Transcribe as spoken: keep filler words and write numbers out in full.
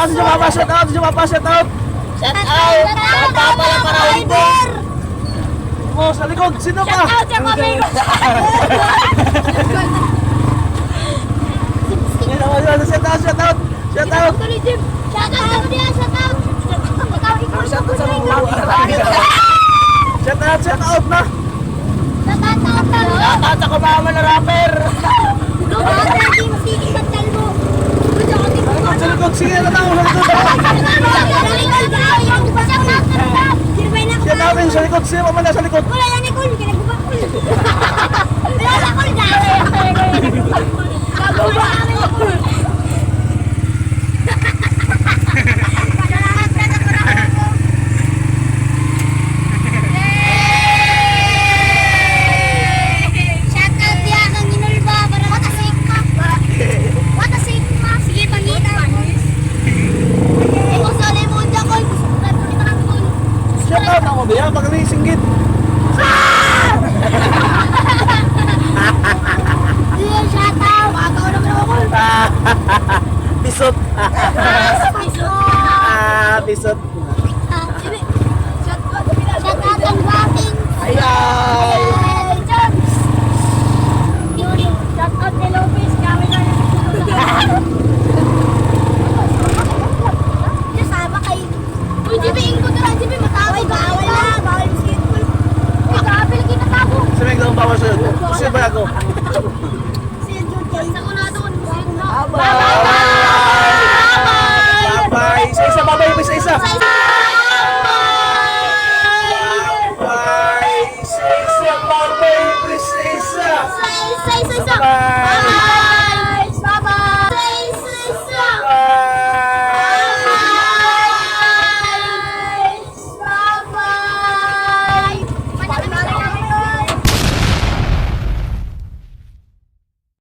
Si Papa, shout out! Si Papa, shout out! Shout out! Shout out pala para Oliver! Oh, sa likod, sino pa? Shout out sa Papa! Shout out, shout out! Shout out! Shout out! Shout out! Shout out! Shout out! Shout out, shout out na! Shout out sa Kumama na rapper! Sa likod, sige na lang, sa likod. Shout out sa likod, sino pa man nasa likod? Wala yan, Nicole. Kinaguba ko. Wala sa Nicole, dahil. Shout out diya kang Inulba, para Watasik. Watasik. Sige, pangita. Ay, ko sa lemon dyan, oy. Gusto ko na ito, ito na ito. Shout out ako diya, pag may singgit. Iya, shout out. Baka ko naman ako. Bisot. Bisot. Ah, bisot. Shout out ang Wating. Ayan. Shout out kay Lopez. Kami na yung Kasama kayo. Uy, G B, ingko na lang, G B, matawag. Uy, bawal na. Bawal basketball. Uy, bawal, kinatago. Sa may gawang bawal sa'yo. Kasi ba ako?